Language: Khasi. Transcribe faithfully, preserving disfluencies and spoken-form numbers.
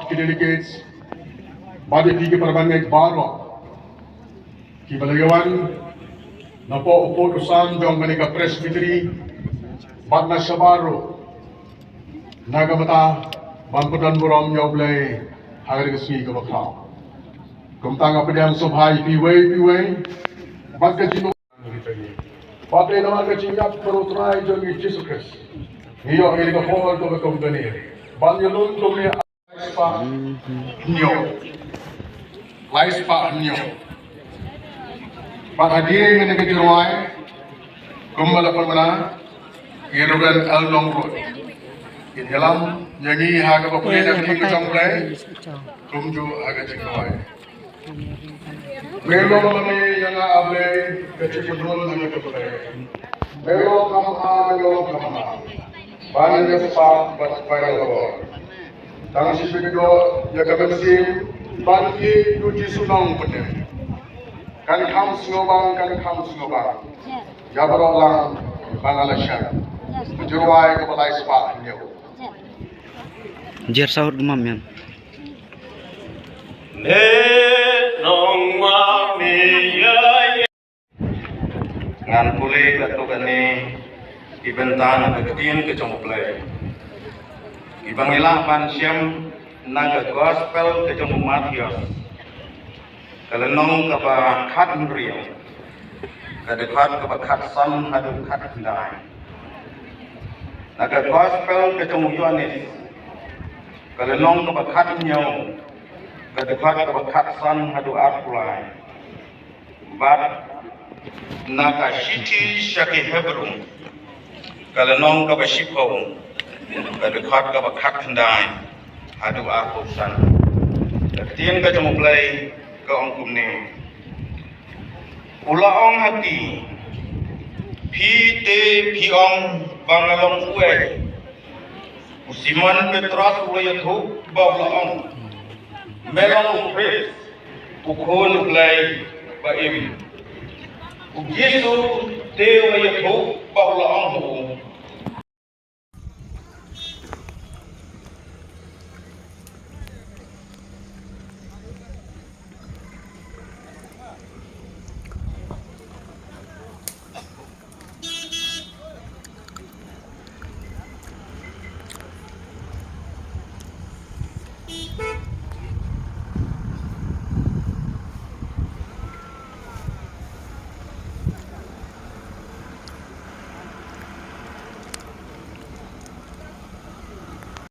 Ki delegates, bad ïa ki para bangeit baroh kiba la ïa wan napoh u pud u sam jong kane ka presbytery, bad na shabar ruh, na ka bynta ban pyndon burom ïa U Blei ha kane ka sngi kaba khraw. Kumta nga pdiang sngewbha ïa phi iwei pa iwei, bad ka jingmut, bad ïa ka jingïap bad U Trai jong ngi Jisu Khrist. Ngi ïoh ïa ka hall kaba kum kane ban ïalum kumne. Lai spah hynñiew. Lai spah hynñiew. Bad hadien kane ka jingrwai, kumba la pynbna, i Reverend L. Nongrut in ïalam ïa ngi ha kaba pule na ka ktien ka jong U Blei, kumjuh ha ka jingrwai. Me long ma ngi ïa nga, A Blei, ka jingmyntoi na ka pyrthei. Me long kham bha, me long kham bha. Ban ïa spah bad ban ïa labor. Tang shi pyndoh ïa ka mynsiem ban ïeit ïa u Jisu Nongpynim. Kan kham sngewbang, kan kham sngewbang. Ïa baroh lang ba nga la shah. Ka jingrwai kaba lai spah hynñiew. Jer sahut gumam yan. Me nong ma me ya. Ngan pule katto katne ki bynta na ka ktien ka jong U Blei kiba ngi lah ban shem na ka gospel ka jong u Mathaios, ka lynnong kaba khathynriew, ka dkhot kaba khatsan haduh khatkhyndai. Na ka gospel ka jong u Ïoannis, ka lynnong kaba khathynñiew, ka dkhot kaba khatsan haduh arphew lai. Bad na ka shithi sha ki Hebru, ka lynnong kaba shiphew, ka dkhot kaba khatkhyndai haduh arphew san. Ka ktien ka jong U Blei ka ong kumne. U la ong ha ki, phi te phi ong ba nga long uei? U Simon Petros u la ïathuh bad u la ong, me long u Khrist, u Khun U Blei ba im. U Jisu te u la ïathuh bad u la ong ha u,